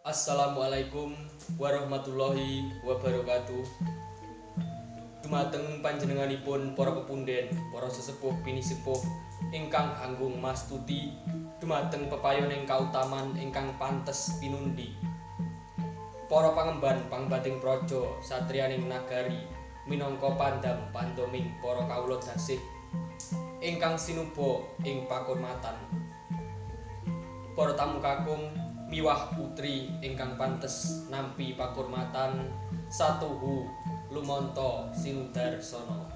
Assalamualaikum warahmatullahi wabarakatuh. Dumateng panjenenganipun para pepunden, para sesepuh pinisepuh ingkang hanggung mastuti dumateng pepayoning kautaman ingkang pantes pinundi. Para pangemban pangbating praja satriyaning nagari minangka pandam pandoming para kawula dasih ingkang sinuba ing pakurmatan. Para tamu kakung miwah putri ingkang pantes nampi pakurmatan satuhu lumonto sinudarsana.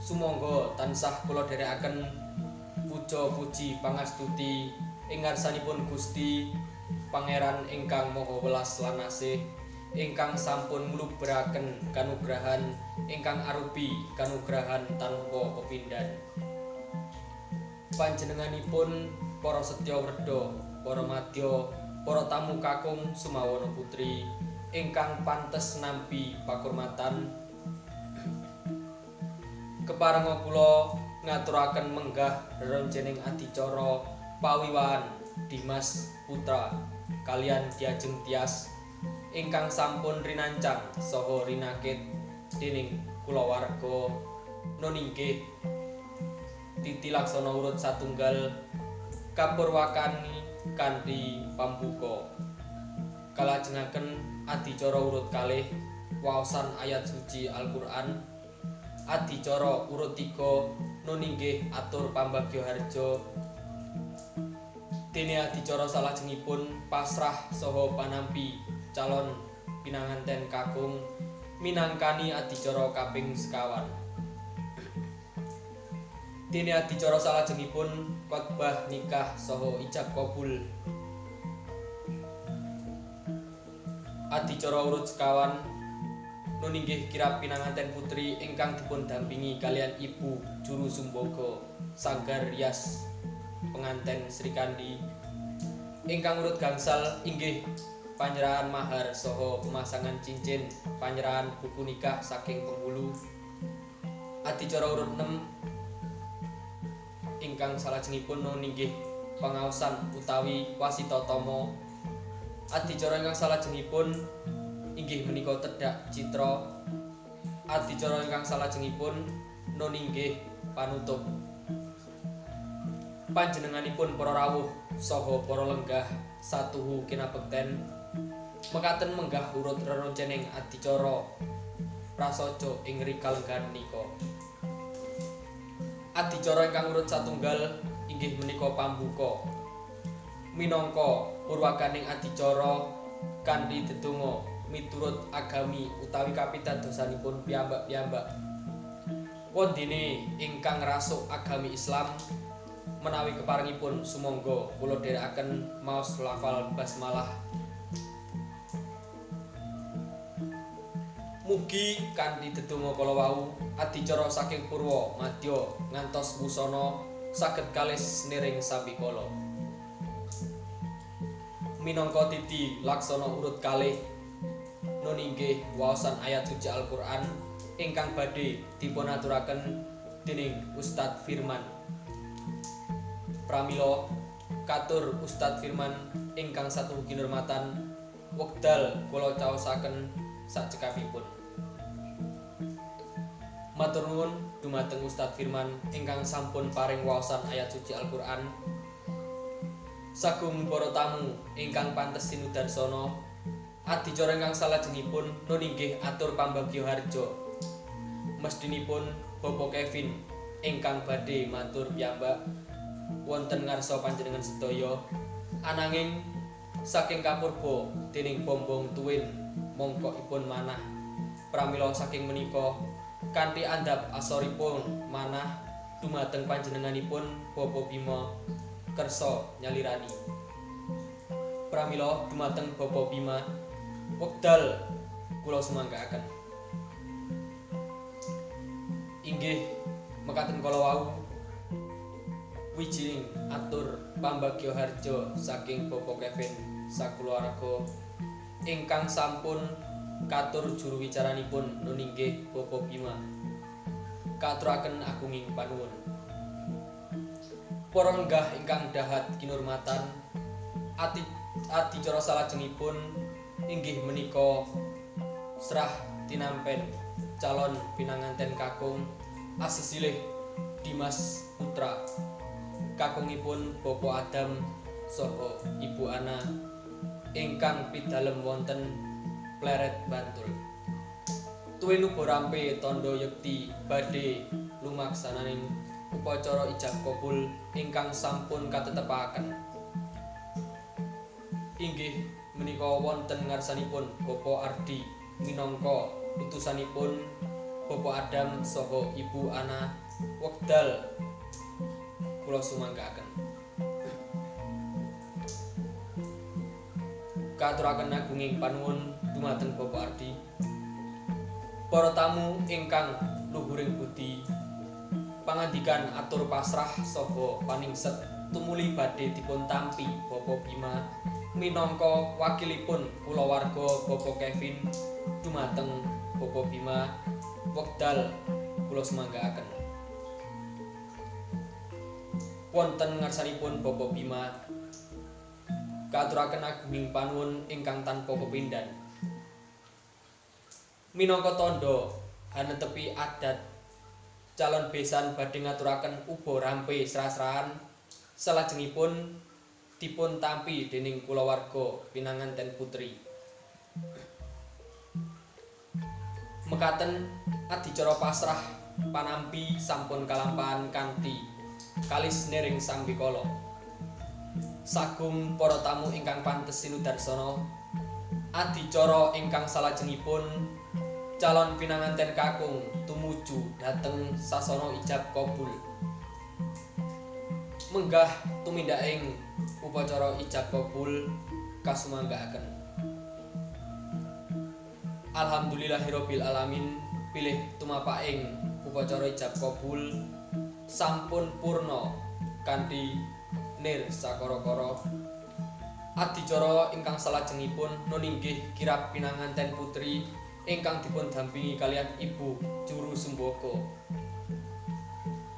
Sumangga tansah kula dherekaken puja puji pangastuti ing ngarsanipun Gusti Pangeran ingkang Maha Welas lan Asih ingkang sampun nglubraken kanugrahan ingkang arupi kanugrahan tanpa pepindhan. Panjenenganipun para setya wredha, para madya, para tamu kakung sumawana putri ingkang pantes nampi pakurmatan. Keparenga kula ngaturaken menggah rerenjening adicara pawiwahan Dimas Putra kaliyan Diajeng Tias ingkang sampun rinancang saha rinakit dening kulawarga nun inggih titi laksana urut satunggal kapurwakani kanthi pambuka. Kalajengaken adicara urut kalih waosan ayat suci Al-Qur'an. Adicara urut 3 nun inggih atur pambagya harja. Dene adicara salajengipun pasrah saha panampi calon pinanganten kakung minangkani adicara kaping sekawan. Dene adicara salajengipun khotbah nikah saha ijab kabul. Adicara urut sekawan nun inggih kirap pinanganten putri ingkang dipun dampingi kaliyan ibu juru sumboga sanggar rias penganten Srikandi. Ingkang urut gangsal inggih panyerahan mahar saha pemasangan cincin panyerahan buku nikah saking penghulu. Adicara urut 6 ingkang salajengipun nun inggih pangaosan utawi wasita tama. Adicara ingkang salajengipun inggih menika tedhak citra. Adicara ingkang salajengipun nun inggih panutup. Panjenenganipun para rawuh saha para lenggah satuhu kinabekten mekaten menggah urut reroncening adicara prasaja ing rikalenggahan menika. Adicara ingkang urut satunggal inggih menika pambuka. Minangka purwakaning adicara kanthi dedonga miturut agami utawi kapitadosanipun piyambak-piyambak. Wondene ingkang rasuk agami Islam menawi keparengipun sumangga kula dherekaken maos lafal basmalah. Mugi kanthi dedonga kala wau adicara saking purwa madya ngantos wusana saged kalis niring sambikala. Minangka titi laksana urut kalih nun inggih waosan ayat suci Al-Qur'an ingkang badhe dipunaturaken dening Ustadz Firman. Pramila katur Ustadz Firman ingkang satuhu kinurmatan wekdal kula caosaken sacekapipun. Matur nuwun dumateng Ustadz Firman ingkang sampun paring waosan ayat suci Al-Qur'an. Sagung para tamu ingkang pantes sinudarsana, adicara ingkang salajengipun nun inggih atur pambagya harja. Mesthinipun Bapak Kevin ingkang badhe matur piyambak wonten ngarsa panjenengan sedaya. Ananging saking kapurba dening Bombong Tuwin mongkokipun manah. Pramila saking menika kanthi andhap asoripun manah dumateng panjenenganipun Bapak Bima kersa nyalirani. Pramila dumateng Bapak Bima wekdal kula sumanggaaken. Inggih mekaten kala wau wijining atur pambagya harja saking Bapak Kevin sakulawarga ingkang sampun katur juru wicaranipun nun inggih Bapak Bima. Katuraken agunging panuwun. Para lenggah ingkang dahat kinurmatan, Adicara salajengipun inggih menika srah tinampen calon pinanganten kakung asesilih Dimas Putra kakungipun Bapak Adam saha Ibu Ana ingkang pidalem wonten Pleret Bantul. Tuwin uba rampe tandha yekti badhe lumaksananing upacara ijab kabul ingkang sampun katetepaken. Inggih menika wonten ngarsanipun Bapak Ardi minangka utusanipun Bapak Adam saha Ibu Ana wekdal kula sumanggaaken. Kaaturaken agunging panuwun dumateng Bapak Ardi. Para tamu ingkang luhuring budi, pangandikan atur pasrah saha paningset tumuli badhe dipun tampi Bapak Bima minangka wakilipun kulawarga Bapak Kevin dumateng Bapak Bima wekdal kula sumanggaaken. Wonten ngarsanipun Bapak Bima kaaturaken agunging panuwun ingkang tanpa pepindhan. Minangka tandha hanetepi adat calon besan badhe ngaturaken uba rampe srah-srahan salajengipun dipun tampi dening kulawarga pinanganten putri. Mekaten adicara pasrah panampi sampun kalampahan kanthi kalis nering sambikala. Sagung para tamu ingkang pantes sinudarsana, adicara ingkang salajengipun calon pinanganten kakung tumuju dhateng sasana ijab kabul. Menggah tumindaking upacara ijab kabul kasumanggaaken. Alhamdulillahirabbil alamin pilih tumapaking upacara ijab kabul sampun purna kanthi nir sakara-kara. Adicara ingkang salajengipun nuninggih kirab pinanganten putri ingkang dipun dampingi kalian Ibu Juru Sembaka.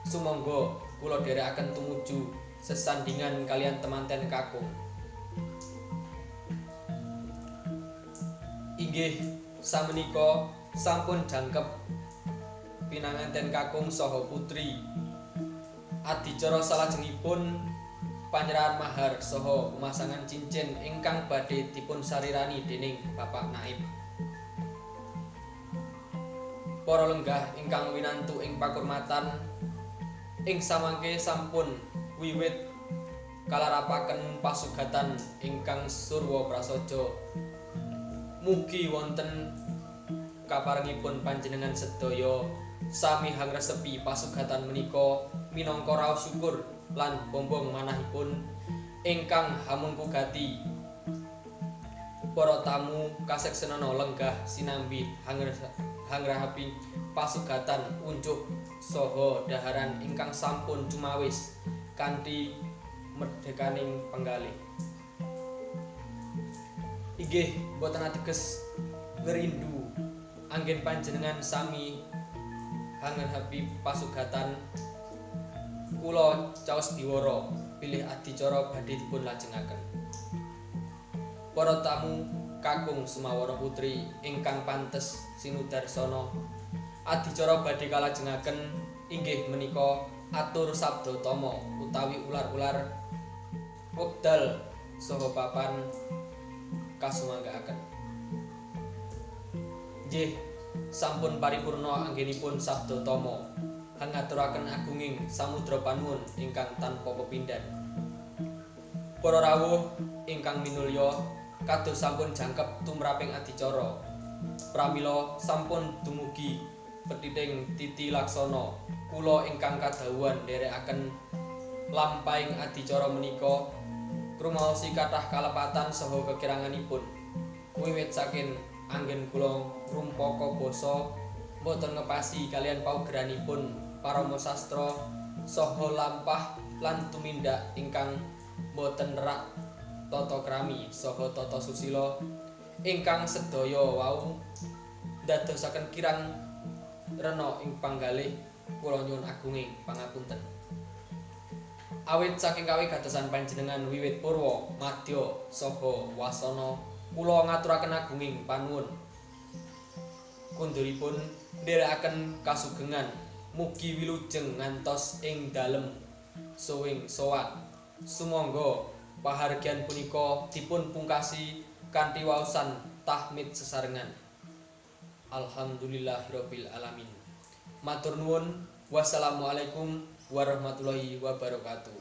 Sumangga kula dherekaken tumuju sesandingan kalian temanten kakung. Inggih samenika sampun jangkep pinanganten kakung saha putri. Adicara salajengipun panyerahan mahar saha pemasangan cincin ingkang badhe dipun sarirani dening Bapak Naib. Para lenggah ingkang winantu ing pakurmatan ing samangke sampun wiwit kalarapaken pasugatan ingkang surwa prasaja. Mugi wonten kaparengipun panjenengan sedaya sami hangresepi pasugatan menika minangka raos syukur lan bombong manahipun ingkang hamungku gati. Para tamu kaseksenana lenggah sinambi hangrahapi pasugatan unjuk saha daharan ingkang sampun cumawis kanthi merdekaning penggalih. Inggih boten ateges ngerindu anggen panjenengan sami hangrahapi pasugatan kula caos biwara pilih adicara badhe dipun lajengaken. Para tamu kakung Sumawana putri ingkang pantes sinudarsana, adicara badhe kalajengaken inggih menika atur sabda tama utawi ular-ular wekdal saha papan kasumanggaaken. Nggih sampun paripurna anggenipun sabda tama hangaturaken agunging samudra panuwun ingkang tanpa pepindhan. Para rawuh ingkang minulya kados sampun jangkep tumraping adicara. Pramila sampun dumugi pethiting titi laksana kula ingkang kadhawuhan nderekaken lampahing adicara menika krumaosi kathah kalepatan saha kekiranganipun. Wiwit saking anggen kula ngrumpaka basa mboten ngepasi kalian paugeranipun parama sastra saha lampah lan tumindak ingkang mboten nerak tata krami saha tata susila ingkang sedaya wau ndadosaken kirang rena ing panggalih kula nyuwun agunging pangapunten. Awit saking kawigatosan panjenengan wiwit purwa, madya, saha wasana, kula ngaturaken agunging panuwun. Kunduripun nderekaken kasugengan, mugi wilujeng ngantos ing dalem suwing sowan. Sumangga pahargyan punika dipun pungkasi kanthi waosan tahmid sesarengan. Alhamdulillahirabbil alamin. Matur nuwun. Wassalamualaikum warahmatullahi wabarakatuh.